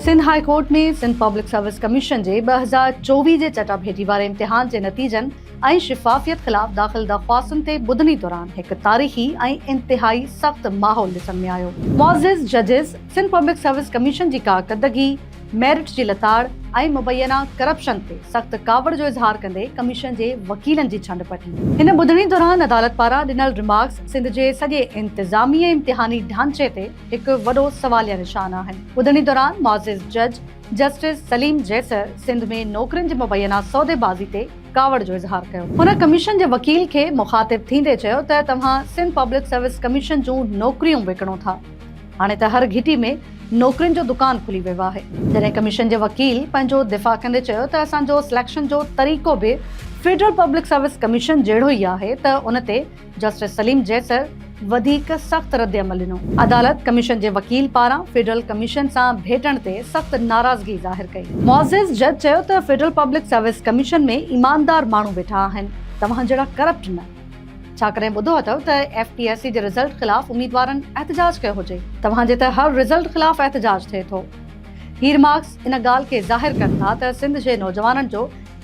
Sindh high court ۾ Sindh public service commission جي 2024 جي چٽاڀيٽي واري امتحان جي نتيجن ۽ شفافيت خلاف داخل درخواستن تي ٻڌڻي دوران هڪ تاريخي ۽ انتهائي سخت ماحول ڏسڻ ۾ آيو. معزز ججز سنڌ پبلڪ سروس ڪميشن جي ڪارڪردگي، ميرٽ جي لتاڙ ۽ مبينا ڪرپشن تي سخت ڪاوڙ جو اظهار ڪندي ڪميشن جي وڪيلن جي ڇنڊ پٽي. هن ٻڌڻي دوران عدالت پاران ڏنل ريمارڪس سنڌ جي سڄي انتظامي ۽ امتحاني ڍانچي تي هڪ وڏو سواليه نشان آهن. ٻڌڻي دوران معزز جج جسٽس سليم جيسر سنڌ ۾ نوڪرين جي مبينا سوديبازي تي ڪاوڙ جو اظهار ڪيو. هن ڪميشن جي وڪيل کي مخاطب ٿيندي چيو ته توهان سنڌ پبلڪ سروس ڪميشن جون نوڪريون وڪڻو ٿا. هاڻي ته هر گهٽي ۾ نوڪرين جو دڪان کلي ويو آهي. جڏهن ڪميشن جي وڪيل پنهنجو دفاع ڪندي چيو ته اسان جو سليڪشن جو طريقو به فيڊرل پبلڪ سروس ڪميشن جهڙو ئي آهي ته ان تي جسٽس سليم جيسر وڌيڪ سخت ردعمل ڏنو. عدالت ڪميشن جي وڪيل پاران فيڊرل ڪميشن سان ڀيٽڻ تي سخت ناراضگي ظاهر ڪئي. معزز جج چيو ته فيڊرل پبلڪ سروس ڪميشن ۾ ايماندار ماڻهو ويٺا آهن، توهان جهڙا ڪرپٽ نه. ڇا ڪڏهن ٻڌو اٿئو ته ايف پي ايس سي جي رزلٽ خلاف اميدوارن احتجاج ڪيو هجي؟ توهان جي ته هر رزلٽ خلاف احتجاج ٿئي ٿو. هي رمارڪس ان ڳالهه کي ظاهر ڪن ٿا ته سنڌ جي نوجوانن جو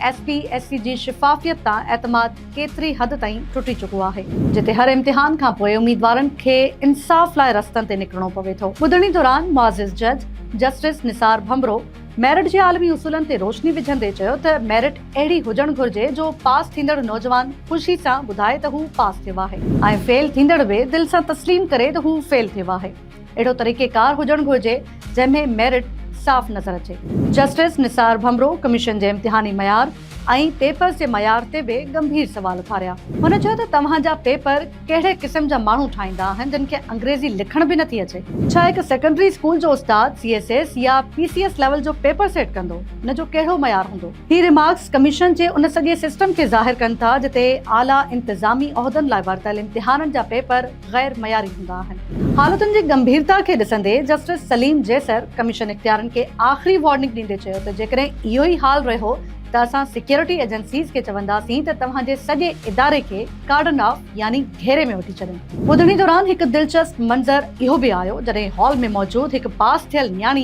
ايس پي ايس سي جي شفافيت تان اعتماد ڪيتري حد تائين ٽٽي چڪو آهي، جتي هر امتحان کانپوء اميدوارن کي انصاف لاء رستن تي نڪرڻو پوي ٿو. ٻڌڻي دوران معزز جج جسٽس نثار ڀنڀرو ميرٽ جي عالمي اصولن تي روشني وجهندي چيو ته ميرٽ اهڙي هجڻ گهرجي جو پاس ٿيندڙ نوجوان خوشي سان ٻڌائي ته هو پاس ٿيو آهي ۽ فيل ٿيندڙ به دل سان تسليم ڪري ته هو فيل ٿيو آهي. اهڙو طريقيڪار هجڻ گهرجي جنهن ۾ ميرٽ صاف نظر اچي. جسٽس نثار ڀنڀرو ڪميشن جي امتحاني معيار ۽ پيپرز جي معيار تي به ڳنڀير سوال اٿاريا. هن چيو ته توهان جا پيپر ڪهڙي قسم جا ماڻهو ٺاهيندا آهن جن کي انگريزي لکڻ به نٿي اچي؟ ڇا هڪ سيڪنڊري اسڪول جو استاد سي ايس ايس يا پي سي ايس ليول جو پيپر سيٽ ڪندو؟ ان جو ڪهڙو معيار هوندو؟ هي ريمارڪس ڪميشن جي ان سڄي سسٽم کي ظاهر ڪن ٿا جتي اعليٰ انتظامي عهدن لاء ورتل امتحانن جا پيپر غير معياري هوندا آهن. حالتن جي ڳنڀيرتا کي ڏسندي جسٽس سليم جيسر ڪميشن اختيارين کي آخري وارننگ ڏيندي چيو ته جيڪڏهن اهو ئي حال رهيو ته اسان سيڪيورٽي ايجنسيز کي چونداسين ته توهان جي سڄي اداري کي ڪارڊن آف يعني گهيري ۾ وٺي ڇڏين. ٻڌڻي دوران هڪ دلچسپ منظر اهو به آيو جڏهن هال ۾ موجود هڪ پاس ٿيل نياڻي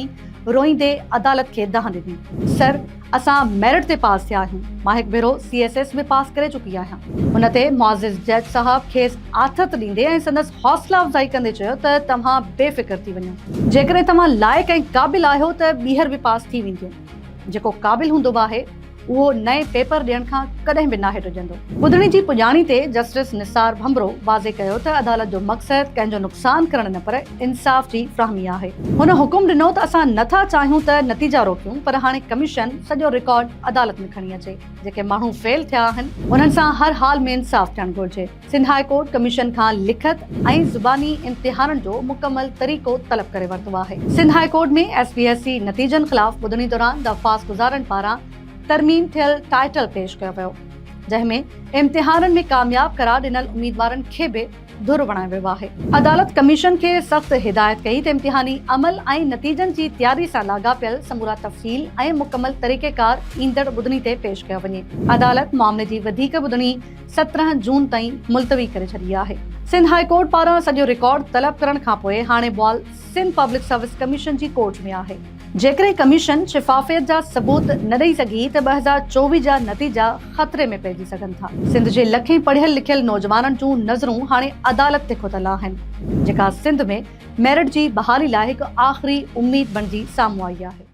روئيندي عدالت کي دانهن ڏني. سر! اسان ميرٽ تي پاس ٿيا آهيون، مان هڪ ڀيرو سي ايس ايس به پاس ڪري چڪي آهيان. ان تي معزز جج صاحب کيس آٿت ڏيندي ۽ سندس حوصلا افزائي ڪندي چيو ته توهان بي فڪر ٿي وڃو، جيڪڏهن توهان لائق ۽ قابل آهيو ته ٻيهر به پاس ٿي وينديون، جيڪو قابل هوندو به آهي اهو نئين پيپر ڏيڻ کان ڪڏهن به ناهي ڊڄندو. ٻڌڻي جي پڄاڻي تي جسٽس نثار ڀنڀرو واضح ڪيو ته عدالت جو مقصد ڪنهن جو نقصان ڪرڻ نه پر انصاف جي فراهمي آهي. هن حڪم ڏنو ته اسان نه ٿا چاهيون ته نتيجا روڪيون پر هاڻي ڪميشن سڄو رڪارڊ عدالت ۾ کڻي اچي، جيڪي ماڻهو فيل ٿيا آهن انهن سان هر حال ۾ انصاف ٿيڻ گهرجي. سنڌ هاء ڪورٽ ڪميشن کان لکت ۽ زباني امتحانن جو مڪمل طريقو طلب ڪري ورتو آهي. Sindh high court ۾ S P S C نتيجن خلاف ٻڌڻي دوران درخواستگذارن پاران ترميم ٿيل ٽائيٽل پيش ڪيو ويو، جنهن ۾ امتحانن ۾ ڪامياب قرار ڏنل اميدوارن کي به ڌر بڻايو ويو آهي. عدالت ڪميشن کي سخت هدايت ڪئي ته امتحاني عمل ۽ نتيجن جي تياري سان لاڳاپيل سمورا تفصيل ۽ مڪمل طريقيڪار ايندڙ ٻڌڻي تي پيش ڪيو وڃي. عدالت معاملي جي وڌيڪ ٻڌڻي 17 جون تائين ملتوي ڪري ڇڏي آهي. سنڌ هاء ڪورٽ پاران سڄو رڪارڊ طلب ڪرڻ کانپوء هاڻي بال سنڌ پبلڪ سروس ڪميشن جي ڪورٽ ۾ آهي. جيڪڏهن ڪميشن شفافيت جا ثبوت نه ڏئي سگهي ته 2024 جا نتيجا خطري ۾ پئجي سگهن ٿا. سنڌ جي لکين پڙهيل لکيل نوجوانن جون نظرون هاڻي عدالت تي کتل آهن، جيڪا سنڌ ۾ ميرٽ جي بحالي لاء هڪ آخري اميد بڻجي سامهون آئي آهي.